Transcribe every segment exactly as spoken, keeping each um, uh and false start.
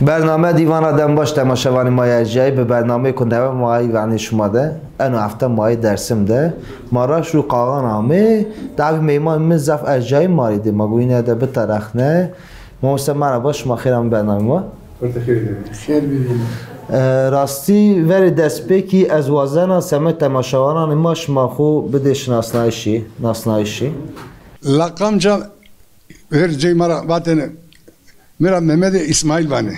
Bername dî vana dem baş temaşevanê ma yê erciyayî, bi bernameyêko newe ma yê vernê şima de. Eno hefte ma yê Dersim de. Ma raşt rû Qaxan amê. Dawî meymanê mi zaf erciyayî ma rê dê. Ma go îne de biterexne. Mamoste merheba, şima xêr amê bernamê ma. Xêr bibîne. E, rastî verê destpêkî ez wazena semê temaşevananê ma şima xwu bidê şinasnayîşî, nasnayîşî. Laqamca verê cey ma ra vatêne, mi ra Memedê Îsmaîl vanê.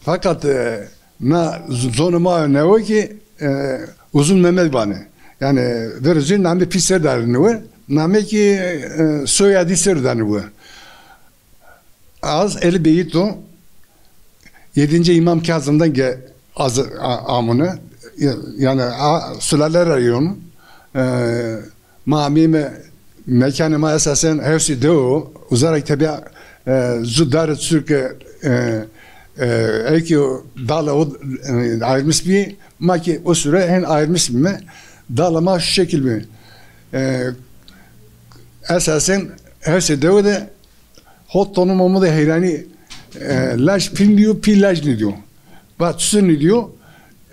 Fakat, e, na z-, zonê ma newe kî, e, Uzun Memed vanê. Yanî verê cey namê pîser darîne we, namê kî, e, soyadî ser danê we. Az Elî Beyît o. Yedinci İmam Kazım'dan ge-, az, a-, amune. Ya-, yani a, sülale rayonu. E, ma amîme mekanê ma esasen hewsê dew o. Uza ra tebiya, e, zu darê Türkiye, e, e, eki o dale o, e, ayırmış bir, ma ki o süre hen ayırmış bir me. Dale ma şu şekil bir. E, esasen hewsê dew de Hot tono Momudê Heyranî, e, laj pîl nîyo, pîl laj nîdîyo. Va çi nîdîyo?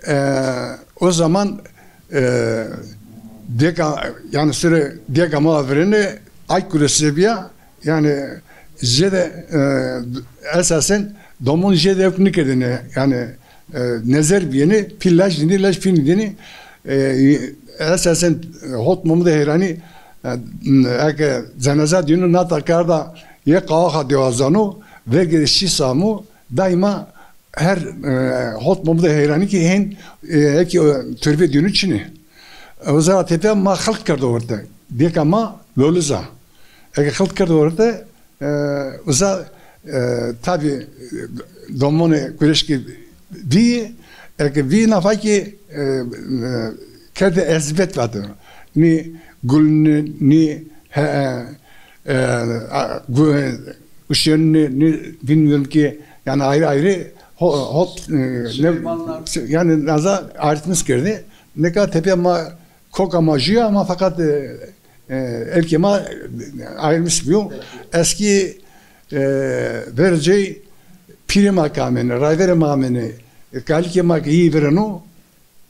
E, o zaman, e, dêka, yanî sire dêka ma virêne, ay kuresi bîya, yanî jêde, e, esasen domon jêde ewk nêkerdêne, yanî e, nezer bîyêne, pîl laj nîdî, laj pîl nîdînî. E, esasen, e, Hot Momudê Heyranî, e, eke cenaza dîno nata karda yê Qawaxa Dewazano, vergê de şîş amo, daîma her, e, Hot Momudê Heyranî kî hên, e, eke, e, turbê dîno çinê. E, uza ra tepîya ma xilq kerdo orte. Dêka ma Loluz a. Eke xilq kerdo orte, E, uza, e, tabî, e, domonê kureşkî vîyî, eke vîyî nafa kî, e, e, kerdê ezbet vatêno. Nî gul nî, nî he, e, a, gu-, e, uşên nî, nî, bilmiyorum ki, yani ayrı ayrı ho-, hot, e, ne, yani naza ayrıtmış kerdê. Nika tepîya ma Koka ma jû ya ama fakat, e, e, erkê ma, e, ayrılmış bîyo. Eskî, e, verê cey pîrê ma ke amêne, rayverê ma amêne, e, kalikê ma ke yî verêno,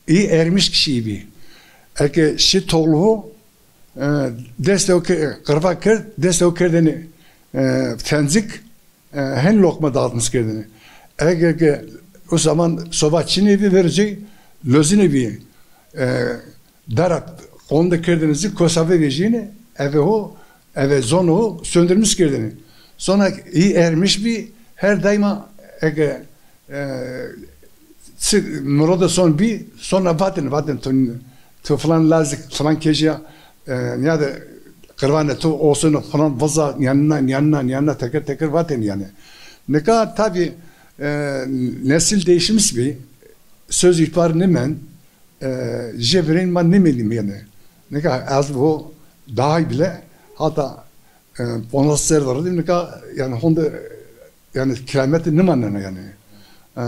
yî ermiş kişî bî. Eke şî toxluhu, e, destê ho ke-, qirva kerd, destê ho kerdêne, e, fenzik, e, hen lokma dağıtmış kerdêne. Eke ke o zaman soba çinê bî, verê cey lozîne bî. E, dara qonde kerdêne zî kosa vevejîyêne, eve ho, eve zonê ho söndürmüş kerdêne. Sonra yî ermiş bî, her daîma eke, e, çi mirodê son bî, sonra vatêne, vatêne tu, tu filan lazî, filan kejî ya, e, nîyade qirvanê tu olsun filan viza, yanına, yanına, yanına teker teker vatêne yanî. Nika tabî, e, nesil değişmiş bî, söz ihbar nêmend, e, jê virên ma nêmendîme yanî. Nika ez bo daha bile hatta, e, ponzas serre de nika yanî honde yanî kerametî nêmanena yanî. E,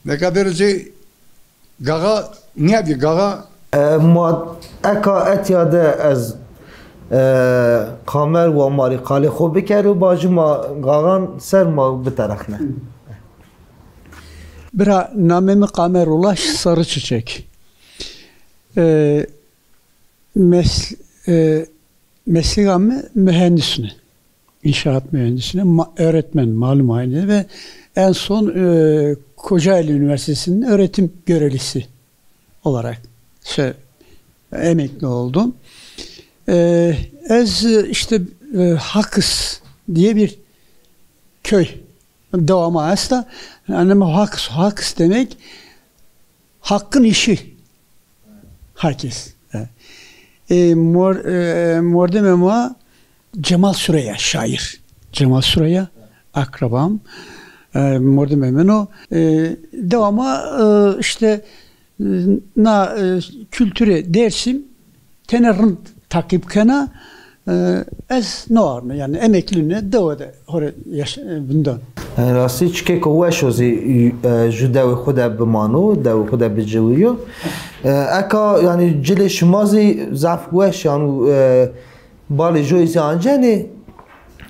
nika verê cey Gaxa nîya bî, Gaxa. E, ma eka etya de ez, e, Qamer wa ma rê qalê xo bikero, bacî ma Gaxan ser ma biterexne. Bira, namê mi Qamer Ulaş Sarıçiçek. E, mes-, e, meslêga mi muhendisne. İnşaat mühendisine, ma-, öğretmen, malum aynı ve en son, e, Kocaeli Üniversitesi'nin öğretim görevlisi olarak şey, emekli oldum. E, ez, e, işte, e, Hakis diye bir köy, dewa ma esta. Yani Hakis, Hakis demek hakkın işi. Hakis. E, e, mor-, e, mordemê ma Cemal Süreya, şair. Cemal Süreya, akrabam. E, mordemê min o. E, dewa ma, e, işte, e, na, e, kültürê Dêrsim tenê rind takip kena. E, ez no arme, yanî emeklî ne, dewe de hore yaş-, e, vindan. E, rastî çikêko weş o zî, e, ju dewê xwu de bimano, dewê xwu de biciwîyo. E, eka, yanî cilê şima zî zaf weş, yanî, e, balê joyî zî ancenê.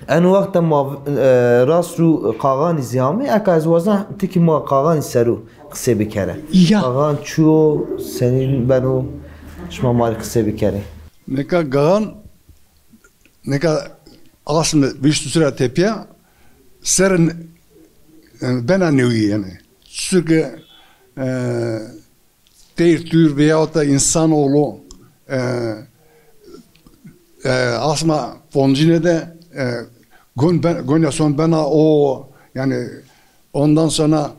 Eno wext de ma, e, rast ru Qaxanî zî amê, eka ez wazena ti kî ma Qaxanî ser o qisey bikere. Ya. Qaxan çi yo, senîn beno, şima ma rê qisey bikerê. Nika Qaxan, nika asme vîst sura tepîya ser, e, bena newî yanî. Çuçur ke, e, teyr tuyr veyahut da însanoğlu, e, e, asma foncîne de, e, gon ben-, gon ya son bena o, yani ondan sonra,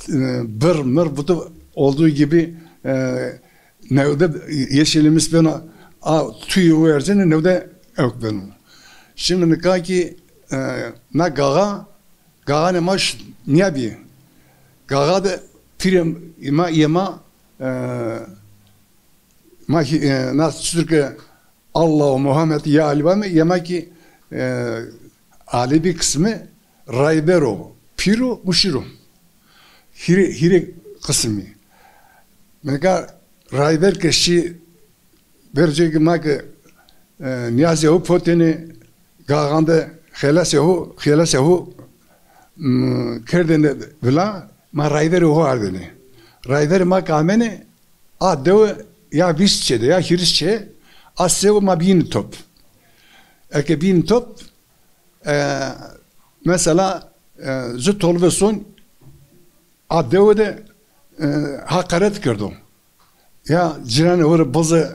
e, bır mır butu olduğu gibi, e, newde yeşilimiz bena a tüyü versin newde yok bena. Şimdi nika ki, e, na gağa Gaxanê ma ş-, nîya bî. Gaxa de pîrê ma, yê ma, e, ma kî, e, na çutir ke Allah û Muhammed ya Alî vame, yê ma kî, e, Alî bî qismî rayber o, pîr o, muşir o. Hîrê, hîrê qismî. Nika rayber ke şî vercê ke ma ke, e, nîyazê ho potêne, gaxan de xelasê ho, xelasê ho, m, kerdêne vila, ma rayverê ho ardêne. Rayverê ma ke amêne, a dewe ya vîst çê de, ya hîris çê, a sewe ma bîyîne top. Eke bîyîne top, e, mesela, e, zu tolve son, a dewe de, e, haqaret kerdo. Ya ciranê ho rê bize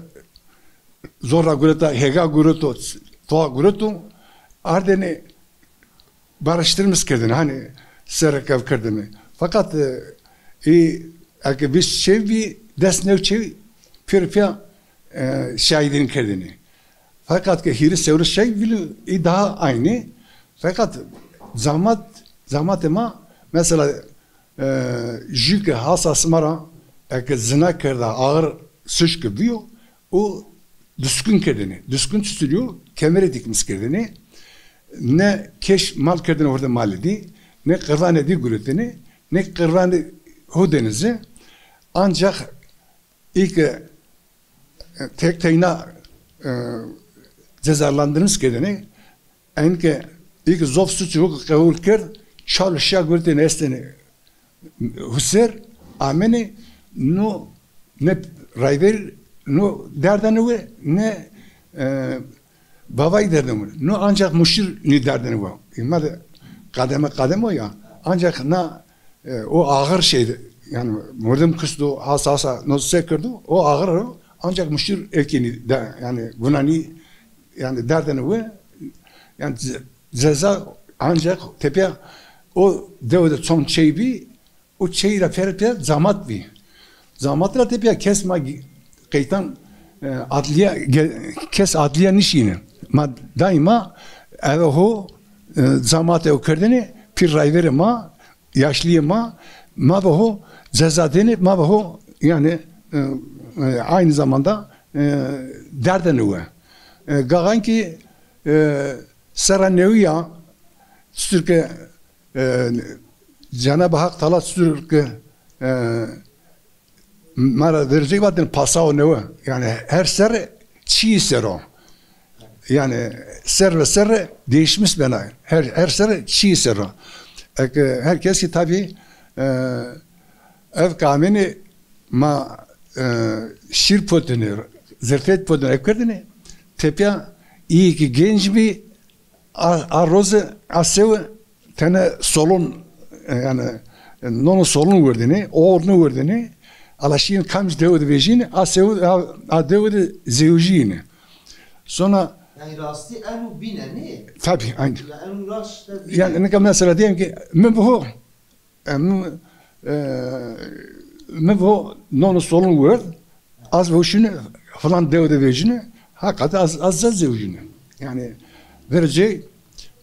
zorra gureta, hêga gureto, toa gureto, ardêne barıştırmış kerdêne, hani serre kev kerdêne. Fakat, e, ê, eke vîst çev bî, des new çev pêro pîya, e, şahidîn kerdêne. Fakat ke hîris ewro şey bî, ê daha aynî. Fakat zamat, zamatê ma, mesela, e, jü ke hasas ma ra, eke zina kerda, ağır suç ke bîyo, o duskun kerdêne. Duskun çutir yo? Kemere dikmiş kerdêne. Ne keş mal kerdêne hordê malê dî, ne qirvanê dî guretêne, ne qirvanê ho dêne ci. Ancak ê ke, e, tek teyna, e, cezalandırmış kerdêne, enke ê ke zof suçê ho qebul kerd, çal û şîya guretêne estêne ho ser, amêne, no ne rayver, no derdêne we, ne, e, bavay derdêne we. No ancak muşir nî derdêne we. Îma de kademe kademe o ya. Ancak na, e, o ağır şeydi. Yani mordem kustu, hasa hasa, no se kerdo, o ağır o. Ancak muşir ê ke nî de, yani gunanî, yani derdêne we, yani ce-, ceza ancak tepîya o dewe de çond çey bî, o çey ra pêro pîya zamat bî. Zamat ra tepîya kes ma gi-, qeytan, e, adliye ge-, kes adliye nîşîne. Ma daîma eve ho, e, zamatê ho kerdêne, pîr rayverê ma, yaşliyê ma, ma ve ho ceza dêne, ma ve ho yani, e, e, aynı zamanda, e, derdêne we. E, gaxan ki, e, serra newî ya, çutir ke, e, Cenab-ı Hak Teala çutir ke, e, ma ra vercek vatên pasawo newe. Yani her serre çîyî ser o. Yani serre serre değişmiş bena. Her, her serre çîyî ser o. Eke herkes ki tabii, e, ev kamêne ma, e, şîr potêne, zerfet potêne, ev kerdêne. Tepîya îyê ki genc bî, a, a roze, a sewe tene solon, e, yani, e, nono solon werdêne, oğurnu werdêne, ala şîyêne kamcî dewe de vejîne, a sewe, a, a dewe de zewjîyêne. Sonra. Yani rastî eno bîne, nê? Tabii, aynı. Ya eno rast de bîne. Yani, nika mesela diyelim ki, mi bi ho, e, mi, e, mi bi ho nono solon werd, az bi ho şîne filan dewe de vejîne, hakikaten az, az zewjîne. Yani, vercê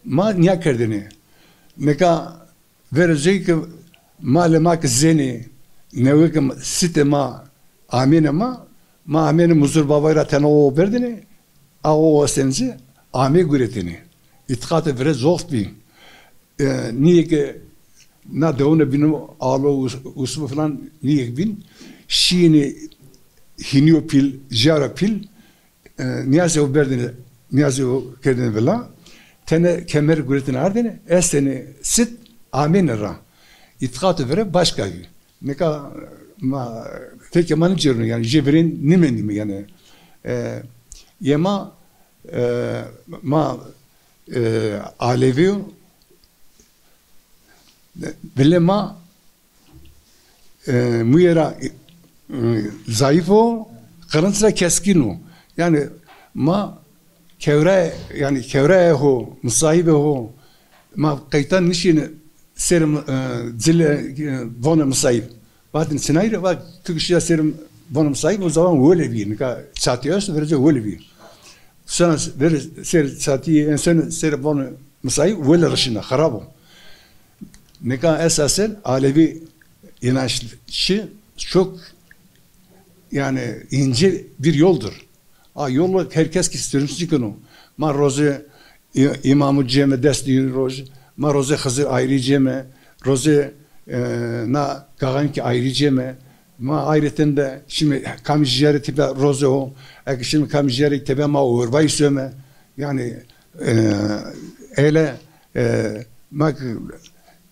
ma nîya kerdêne. Nika vercê ki malê ma ki zenê, newê ki sitê ma amêne ma, ma amêne Muzur Bavay ra tena o berdêne, a o esenci amê guretêne. Îtîqatê vire zof bî. E, nîyê ke na dewone bîno alo us-, usbu filan nîyê ke bîn, şîyêne hînîyo pîl, jîyara pîl, e, nîyazê ho berdêne, nîyazê ho kerdêne vila. Tenê kemer guretine ardêne, estenê sit amêne ra. Îtîqatê vire başka yo. Nika ma, fekê ma nêcêreno, yanî jê verên nêmendîme yanî. E, yê ma, e, ma, e, Alevî yo, dilê ma, e, muyê ra, e, zayîf o, qirint ra keskîn o. Yanî ma kewra, yanî kewrayê ho, misayîbê ho, ma qeytan nişîne sêr, e, cilê, e, vone misayîb. Vatên sinay rê, va tu ki şiya sêr vone misayîb, o zaman wele vîye, nika çatî esto, verê ci wele vîye. Sena verê sêr çatî, en sena sêr vone misayîb, wele rişîna, xirab o. Nika esasen Alevî inançı çok, yani ince bir yoldur. A yolu herkes ki sürmüş keno. Ma rozê î-, îmamu cême dest di roj, ma rozê Xizir ayrî cême, rozê, e, na gaxan ki ayrî cême, ma ayreten de şimdi kamî jîyarê tepîya rozê ho, eke şimdi kamî jîyarê tepîya ma orvayî söme. Yani, e, ele, e, ma ki,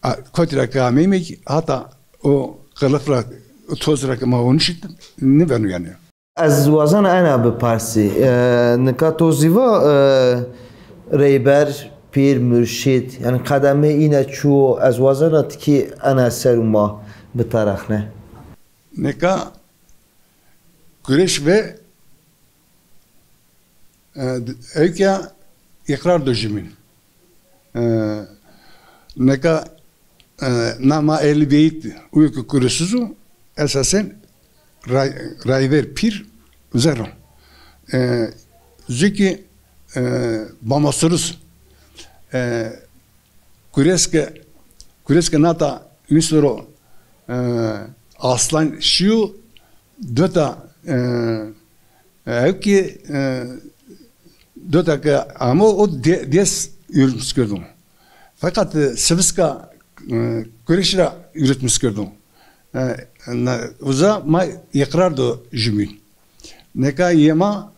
a, kotî ra ki ameyme ki hata o qilif ra, o toz ra ki ma onişit nêbeno yani. Ez wazena ena biparsî. E, nika to zî va, e, reyber, pîr, murşîd, yani qedemê îne çi wo, ez wazena tikî ena ser û ma bitarexne. Nika gureş ve, e, ewke îqrar do jimîn. E, nika, e, na ma Ehlî Beyt uyo ki kuresuz o, esasen ray-, rayver pîr zerr o. E, zû ki, e, bamasiruz, e, kureske, kureske nata nîsoro, e, aslan şîyo, dota, e, Ew ki, e, dota ke amo, o de-, des üretmiş kerdo. Fakat, e, siviska, e, kureş ra üretmiş kerdo. E, na, uza ma îqrar do jümîn. Neka yê ma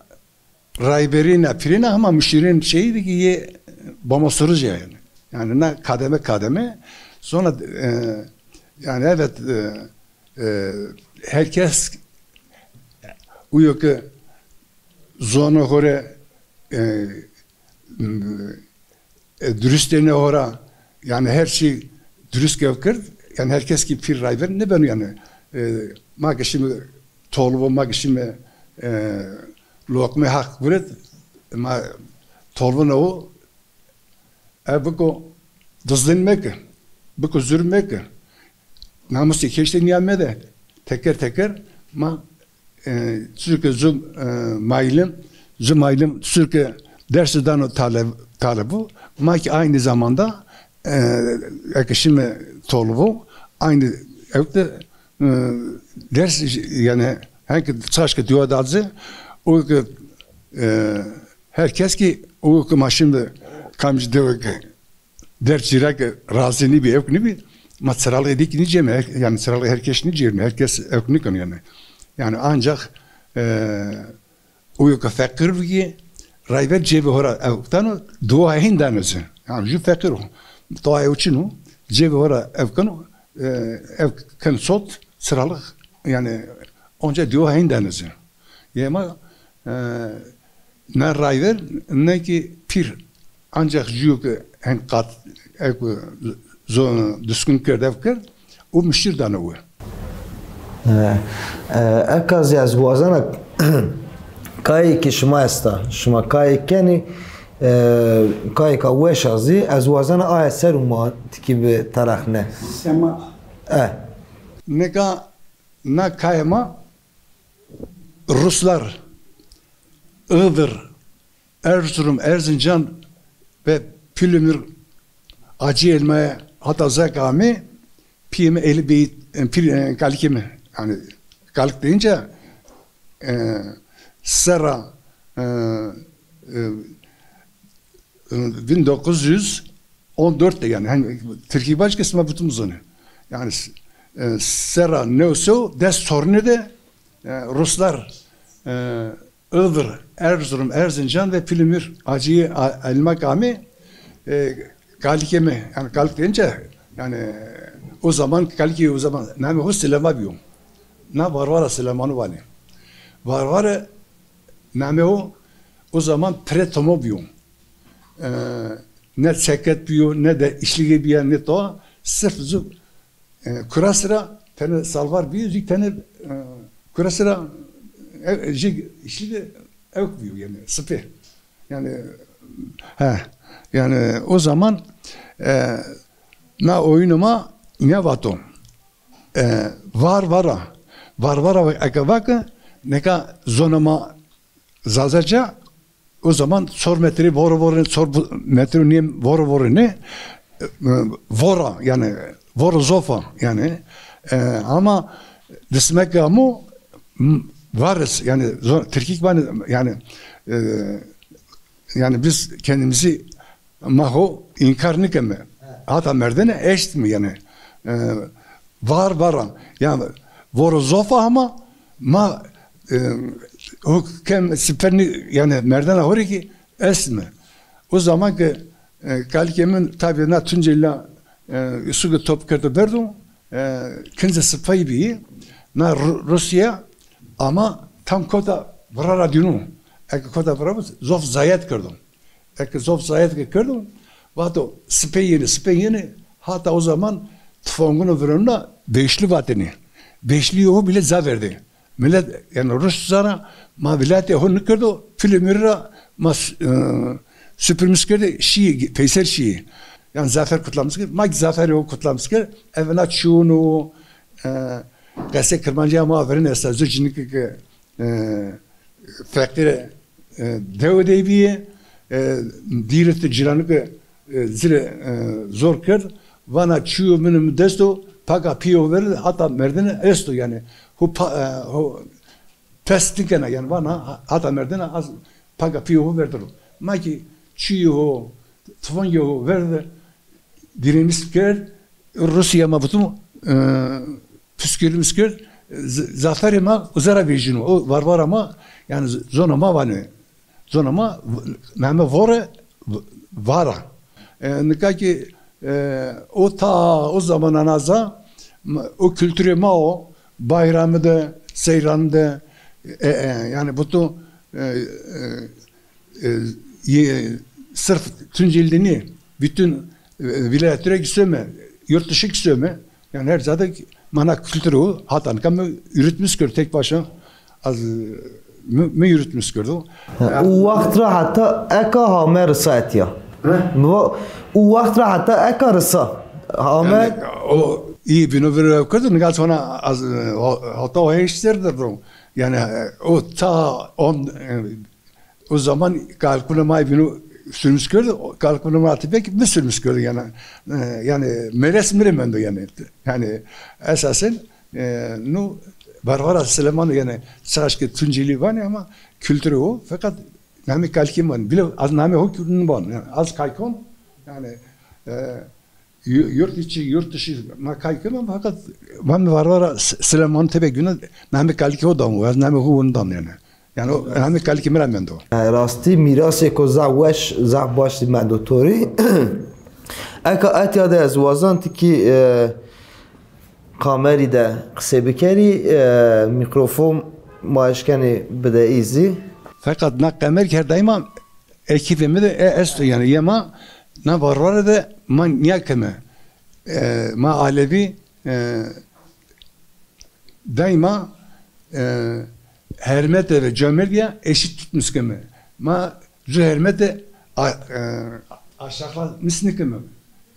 rayberîna, pîrîna hema muşîrên şeyî di ki yê bamasiruz yani. Yani na kademe kademe sonra, e, yani evet, e, E, herkes uyo ki zonê ho rê, e, e, durustênê ho ra, yani her şey durust kew kerd, yani herkes ki pîr rayver nêbeno yani. E, ma ki şimdi tolvo, ma ki şimdi, e, lokmê Haq guret, ma tolvona o, e, biko dizdin meke, biko zur meke. Namusê keşte nîya mede. Teker teker ma, e, çuke zu, e, maylim, zu maylim çuke dersi dano tale-, talebu. Ma ki aynı zamanda, e, eke şimdi tolbu, aynı evde, e, ders yani hangi çaşkı diyor da o ki, e, herkes ki o ki ma şimdi kamcı dewe ki der çira ki razı nîbî, ewk nîbî, ma çiralığı dik nîceme, her-, yani çiralığı herkes nîceme, herkes ewk nîkeno yani. Yani ancak, e, o ki feqîr bî, rayver cevê ho ra ewk dano, dua hin dano ci. Yani ju feqîr o. Dua ew çin o, cevê ho ra ewk keno, e, ewk ken sot, çiralık, yani onca dua hin dano ci. Yê ma, e, ne rayver, ne ki pîr. Ancak jûyo ki hen qat, ewk, zo-, diskun kerd, ewk kerd, o muştir dano we. E, e, eka zî ez wazena kayê ki şima esta, şima kayê kenî, e, kayêka weş a zî, ez wazena aye ser û ma tikî bi tarexne. Sema. E. Nika na kayê ma Ruslar, Iğdır, Erzurum, Erzincan ve Pülümür, Acı Elma'ya, hatta Zek Ağamî, pîyê mi Ehlî Beyt, e, pîr, e, kalikê mi. Yani kalik deyince, e, serra, e, e, bin dokuz yüz on dört de yani, hani Türkiye başka sima bütün uzanı. Yani, e, serra newsew des torunî de, e, Ruslar, e, Iğdır, Erzurum, Erzincan ve Pülümür Acıyı A-, Elmak Ağamî, E, kalikê mi, yanî kalik deyince, yanî o zaman kalikê o zaman namê ho Silema biyo. Na Varvara Silemanu vanê. Varvara namê ho o zaman pire tomo biyo. E, ne çeket biyo, ne de işlîgê biya, ne to, sirf zu e, kura sira tenê salvar bîyo, zî tenê, e, kura sira, e, jê îşlî de ewk bîyo, yanî sipê. Yanî, he, yanî o zaman, e, na oyunê ma ne vato? E, Varvara. Varvara eke vake, neka zonê ma Zazaca, o zaman çor metrî voro voro, çor bu-, metrî nîyê voro voro nê, e, vora, yanî voro zof a, yanî, e, ama dismek amo, m-, varız, yanî zor, Tirkî vanê, yanî, e, yanî biz kendimizi ma ho înkar nîkeme. Hata merdene estîme yanî. E, Varvara. Yanî voro zof a ama ma, e, ho kem siper nî, yanî merdena ho rê kî estîme. O zaman ke, e, kalikê min tabî na Tuncelî, e, suke top kerdo berdo, e, kincê sipayî bîyî. Na Ru-, Rusya ama tam kota vira ra dîno. Eke kota vira bi, zof zayet kerdo. Eke zof zayet ke kerdo, vato sipê yenê, sipê yenê, hata o zaman tufongûnê virenûna beşlî vatêne. Beşlîyê ho bîle ca verdê. Milet, yanî Rus zana, ma vilayetê ho nêkerdo, filê mi ra ma s-, e, süpürmüş kerdê, şîyê, peyser şîyê. Yanî zafer kutlamış kerd, ma kî zaferê ho kutlamış kerd, eve na çîyûnê ho, e, qesê kirmancîya ma verên esta, zu cinîke ke, e, feqîre, e, dewe de bîye, e, dîrê tu ciranike, e, ci rê, e, zor kerd, vana çîyo min mi dest o, paka pîyo ver, hata merdene esto, yanî ho pa-, e, ho pes nîkena, yanî vana ha-, hata merdene az paka pîyo ho verdiro. Ma kî çîyo ho, tufongê ho verde, direniş kerd, Rusya ma bitum, e, püskürmüş kerd, z-, zaferê ma uza ra vejîno. O Varvara ma, yanî z-, zona ma vanê. Zona ma v-, name vore, v-, vara. E, nika kî, e, o ta o zamanan aza, m-, o kulturê ma o, bayramî de, seyranî de, e, e, yanî bitum, e, e, e, ye-, sırf Tunceli de nî, bütün, e, vilayetî ra kî some, yurt dışı kî some. Yanî her zade kî ma na kulturê ho hata nika mi üretmiş kerd tek başa. Az, e, mi, mi üretmiş kerdo. Ha, o waxt ra heta eka hame risa etya. He? Mi va-, o waxt ra heta eka risa. Hame. Yanî, o î bîno vir kerdo, nika sona az, e, ho-, hata o heşt ser de bro. Yanî, e, o ta on, e, O zaman kalikûnê ma bîno sürmüş kerdo, kalikûnê ma tepek mi sürmüş kerdo yanî. E, yanî mêres mi rê mendo yanî. Yanî esasen, e, nu Varvara Silemanu yanî çaşkê Tuncelî vanê ama kulturê ho, feqet namê kalikê mi vanê. Bîle az namê ho kî nêvano. Yanî az kalikon yanî, e, Yu-, yurt içi, yurt dışı, ma kay keme, fakat vanê Varvara S-, Silemanu tepek bîno, namê kalikê ho dano, ez namê ho wina dano yanî. Yanî o namê kalikê mi ra mendo. E, rastî mîrasêko zaf weş, zaf baş mendo to rê. Eka etya de ez wazan ti kî, e, kamerî de qisê bikerî, e, mîkrofon ma eşkenê bide î zî. Feqet na kamer kî her daîma ekîbê mi de e-, esto yanî. Yê ma na Varvara de ma nîya keme. E, ma Alevî, e, daîma, e, hermete ve cömertliğe eşit tutmuş keme. Ma zu hermete a-, e, aşağılamış nêkeme.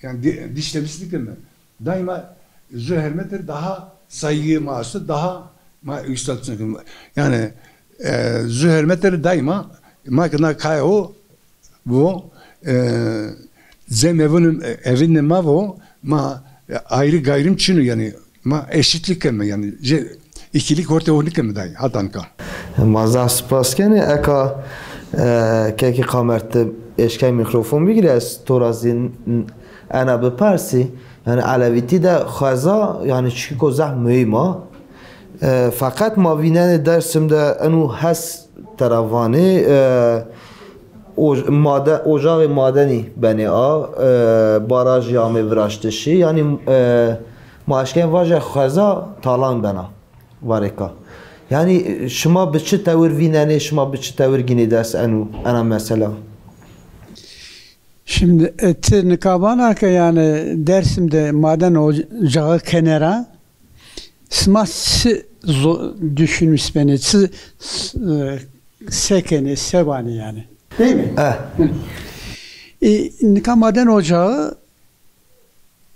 Yanî di-, dişlemiş nêkeme. Daîma zu hermetî daha saygı ma esto, daha ma yükseltmek. Yanî, e, zu hermetî daîma ma ke na kaya ho, bu, e, cem evin, evin ma vo, ma, e, ayrı gayrım çin o yanî, ma eşitlik keme yanî, je, ikilik ortaya nêkeme daî, hata nika. Ma zaf spas kenê, eka, e, kekî Kamer ti eşkay mîkrofon bigîrê, ez to ra zî n-, ena bipersî. Yanî elewîtî de xweza, yanî çîko zaf muhîm a. E, feqet ma vînenê Dersim de eno hes tera vanê, e, O, made, ocağê madenî benê a, e, barajî amê viraştişî. Yanî, e, ma eşkenê vaje xweza talan bena varêka. Yanî, e, şima bi çi tewir vînenê, şima bi çi tewir gînê dest eno, ena mesela? Şimdi, e, ti nika vana ke yani Dersim de maden ocağı kenera, sima çi zo-, düşünmüş benê, çi, e, se kenê, se vanê yani. Değil mi? Eh. Hı. E, nika maden ocağı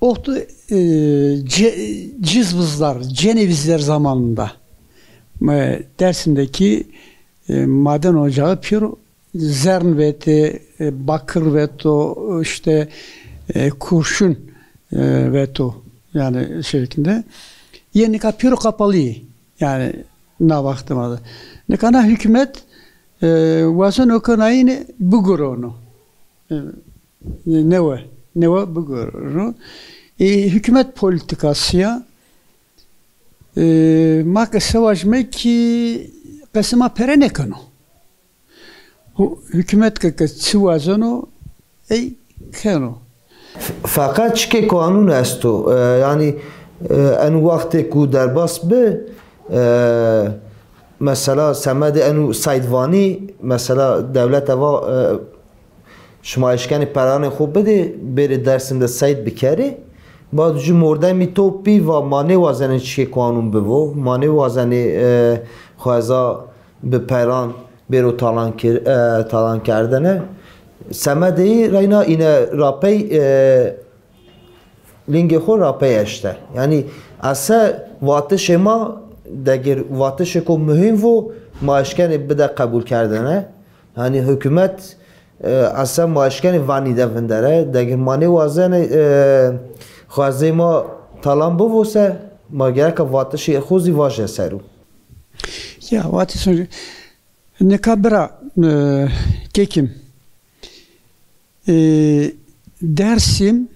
oxtu, e, Ce-, Cizvizler, Cenevizler zamanında, e, Dersim'deki, e, maden ocağı piro zern vetê, e, bakır veto, işte, e, kurşun, e, veto yani şeklinde. Yê nika piro kapalı yani na vaxtê ma de. Nika na hükümet, e, wazeno ke nayîne bigurono. E, newe, newe bigurono. E, hükümet politikası ya, e, ma ke se vajime ki qesê ma pere nêkeno. Hu-, hükümet ke, ke çi wazeno, ey keno. F-, feqet çikê kanûn esto. E, yanî, e, eno wextê ku derbas bi, e, mesela semedê eno seyd vanî, mesela dewlete va, e, şima eşkenê peranê xo bidê, bêrê Dersim de seyd bikerê. Bad jû mordemî top bî, va ma nêwazenê çikê kanûn bivo, ma nêwazenê, e, xweza bi peran bêro talan kir-, e, talan kerdene. Semedê yî reyna îne rapey, e, lingê xo rapey eşte. Yanî ese vatişê ma degir vatişêko muhîm vo, ma eşkenê bide qebul kerdene. Yanî hukûmet, e, ese ma eşkenê vanî de vindere. Degir ma nêwazenê, e, xwezê ma talan bivo se, ma gereka vatişê xo zî vaje ser o. Ya, vatişê Nika bira, e, Kekim, e, Dersim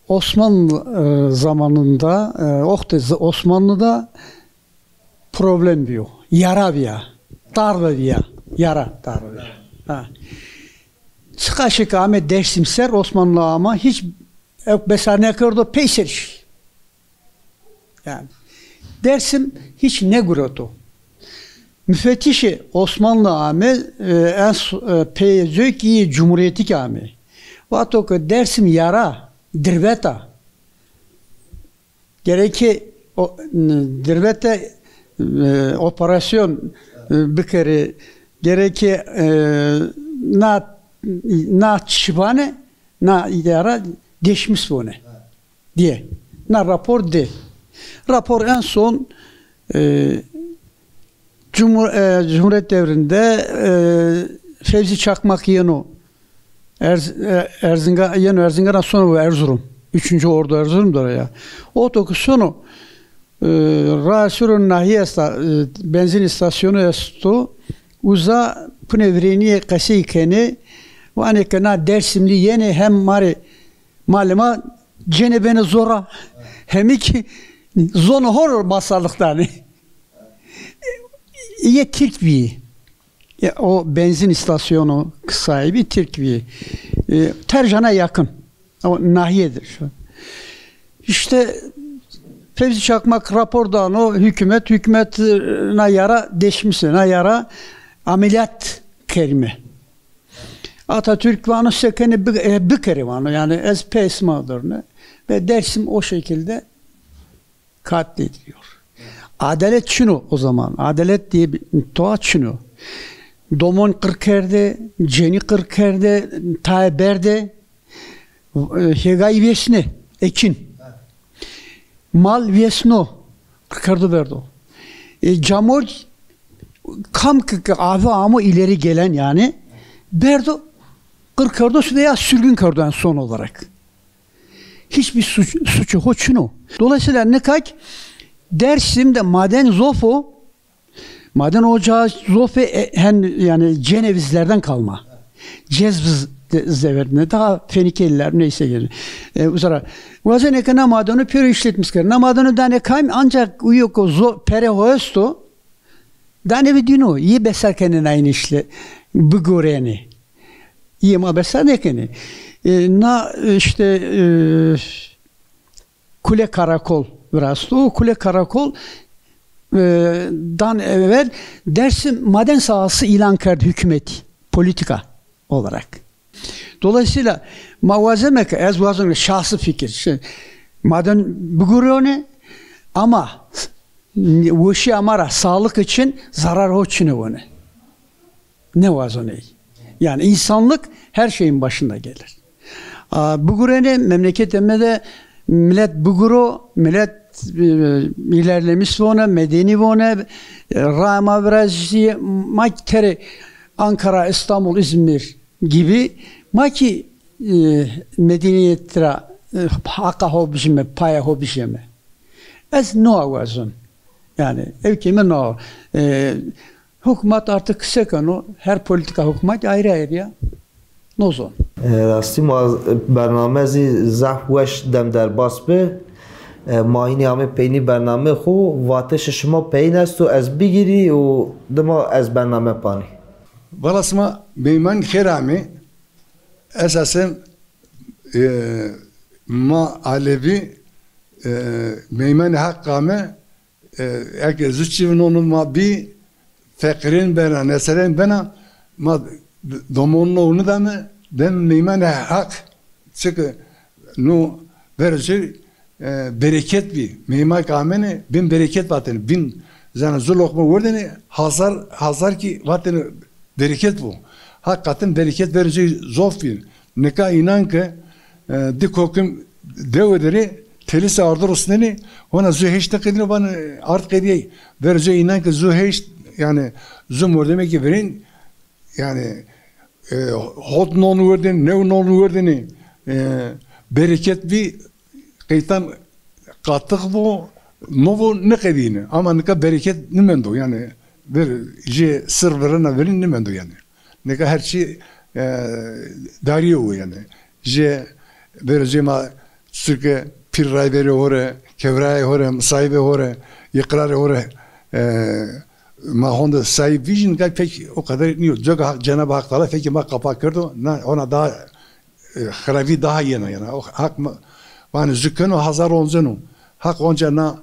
Osmanlı, e, zamanında, e, oxtê z-, Osmanlı'da problem biyo. Yara biya. Darbe biya. Yara darbe biya. Ha. Çıkaşı ki ame Dersim ser Osmanlı ama hiç ew besa nêkerdo peyser şî. Yani Dersim hiç nêgureto. Müfettişê Osmanlı ame, e, en s-, e, peyê coy ki yê Cumhuriyetî ki ame. Vato ke Dersim yara, dirbet a. Gerekê o, n-, dirbete, e, operasyon, e, bikerê. Gerekê, e, na, na çibanê, na îdara deşmis bone diye. Na rapor de. Rapor en son, e, Cumhur-, e, Cumhuriyet devrinde, e, Fevzi Çakmak yeno Erz-, e, Erzinga-, yeno Erzingan'a, sonra bu Erzurum. Üçüncü Ordu Erzurum'dur ya. O toku sonu, e, Raasürün nahiye esta-, e, benzin istasyonu esto. Uza pune virênîye qesey kenê. Vanê ke na Dersimli yenê hem ma rê malê ma cenê benê zora. Hemî ki zonê ho rê masalix danê. Yê Tirk bîyî. Ya, o benzin istasyonu sahibi Tirk bîyî. E, Tercan'a yakın. O nahiyedir şu. İşte Fevzi Çakmak rapor dano hükümet, hükümet, e, na yara deşmiş, na yara ameliyat kerîme. Atatürk vano se kenê bi-, e, bikerê vano, yani ez pê sima dorme. Ve Dersim o şekilde katlediliyor. Adalet çin o o zaman. Adalet diye bir toa çin o. Domon qir kerde, cenî qir kerde, tayê berde, e, hêgayî vêsnê, ekin. Mal vêsno, qir kerdo berdo. E, camor kam ki, ki avi amo ileri gelen yani, berdo, qir kerdo veya sürgün kerdo yani son olarak. Hiçbir suç, suçu ho çin o. Dolayısıyla nikak Dersim de maden zof o, maden ocağı zof e, e, hem yani Cenevizlerden kalma. Cezviz de-, devrinde daha Fenikeliler neyse yani. E, uzara. Wazenê ke na madenu pêro işletmiş kerd. Na madenu danê kam ancak uyo ko zo-, pere ho esto. Danê bi dîno, yê besa kenê na înî işle-, bigurenê. Yê ma besa nêkenê. E, na işte, e, Kule Karakol virasto. Kule Karakol, e, dan evel Dersim maden sahası ilan kerd hükümeti, politika olarak. Dolayısıyla ma wazeme ke, ez wazeme, şahsi fikir, şey, maden bigurone ama weşîya ma ra, sağlık için zarar ho çinê wone. Nêwazonê. Yani insanlık her şeyin başında gelir. A, bigurenê, memleketê me de millet biguro, millet, e, ilerlemiş vone, medeni vone, e, raya ma virazî, ma ki terê Ankara, İstanbul, İzmir gibi, ma ki, e, medeniyet ra, e, haqa ho bijime, paya ho bijime. Ez no wazon. Yani, ewkê mi no. E, Hukmat artık se keno, her politika hukmat ayrı ayrı ya. Nozon. E, rastî ma bername zî zehf weş dem derbas bi. E, ma hînî amê peynî bername xwu, vatişê şima peyin esto ez bigîrî û dima ez bername panî. Vala sima meyman xêr amê. Esasen, e, ma Alevî, e, meymanê Heq ame. E, eke zu çîvî nonû ma bî, feqîrên bena, neserên bena, ma domon no nidame, dem meymanê Heq, çike no verê ci, e, bereket bî. Meyman ke amene, bin bereket vatene, bin zana zu loqma werdene, hazar, hazar kî vatene bereket bo. Hakikaten bereket verê ci zof bî. Nika înan ke, e, di kokim dewe derê telîse ardo rusnenê, hona zu hêşt nêqedîno, vanê ard qedîyay. Verê ci înan ke zu hêşt, yanî zu mordemekê verên, yanî, e, hot non werdin, new non werdinê, e, bereket bî, qeytan qatix bo, no bo, nêqedîyêne. Ama nika bereket nimendo, yanî ver jê sir virena verên nimendo yanî. Nika her çî, e, darîye wo yanî. Jê, verê jê ma Türkiye pîr rayverê ho rê, kevrayê ho rê, misayibê ho rê, îqrarê ho rê, e, ma honde sahîb vîjî, nika pek o kadar nîyo. Coka Cenab-ı Hak Teala fekê ma qapa kerdo, na, hona daha, e, xirabî daha yena yanî. O Hak ma, vanê zu keno, hazar onceno. Hak onca na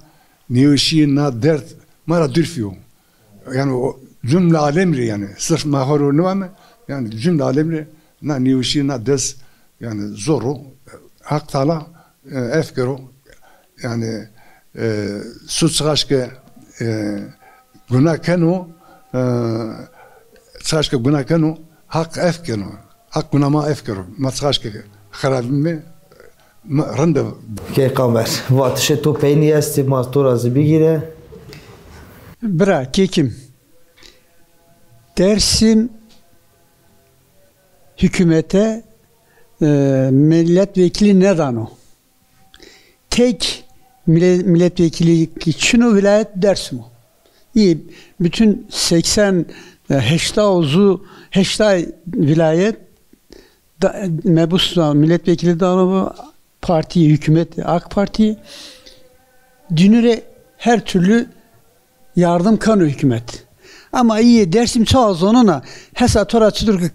nêweşî, na derd ma ra dûr fîyo. Yanî o cumle alem rê yanî, sirf ma ho rê nêvame, yanî cumle alem rê na nêweşî, na dest, yanî zor o. Hak Teala, e, ef kero. Yanî, e, su çiqaş ke, e, guna keno, e, çiqaş ke guna keno, Hak ef keno. Hak guna ma ef kero. Ma çiqaş ke xirabîme, ma rind e. Key Qamber, vatişê to peynî estê, ma to ra zî bigîre. Bira, kêkim, Dersim hükümete, e, milletvekili nêdano. Tek mile-, milletvekili ki çin o, vilayet Dersim o. İyi, bütün seksen, e, heşta o zu, heşta vilayet da, mebus da, milletvekili dano bu parti, hükümet, AK Parti. Dünüre her türlü yardım kano hükümet. Ama iyi, Dersim çawa zonona, hesa to ra çitur ki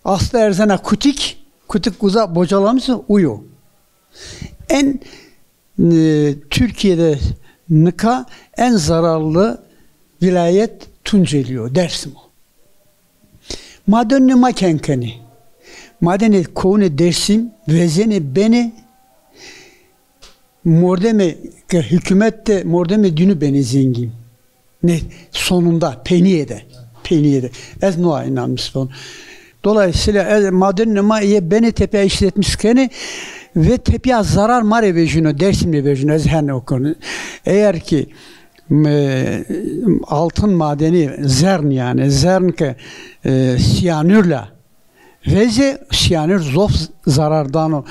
asta erzena kutik, kutik uza bocalamışsın, uyo. En, e, Türkiye'de nika en zararlı vilayet Tunceli o, Dersim o. Madenê ma ken kenê. Madenê kounê Dersim vezenê benê mordemê ke hükümet de mordemê dünü benê zengin. Ne, sonunda, peynîye de. Peynîye de. Ez no inanmış son. Dolayısıyla ez, madenê ma yê benê tepya işletmiş kenê ve tepya zarar ma rê vejîno, Dersim rê vejîno, ez hene o konu. Eğer ki, e, altın madeni, zern yani, zern ke, e, siyanürle veze, siyanür zof zarar dano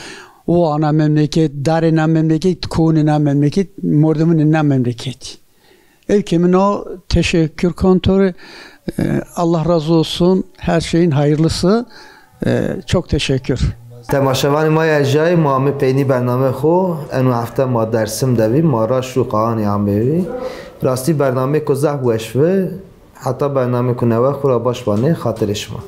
o ana memleket, darê na memleket, kounê na memleket, mordemûnê na memleket. Ewkê min o, teşekkür kon to rê. E, Allah razı olsun. Her şeyin hayırlısı. E, çok teşekkür. Temaşevanê ma ya jayê, ma amê peynî bername xo, eno hefte ma Dersim de vî, ma raşt rû Qaxanî amê vî. Rastî bernameyêko zaf weş vi. Heta bernameyêko newe xo ra baş vanê, xatirê şima.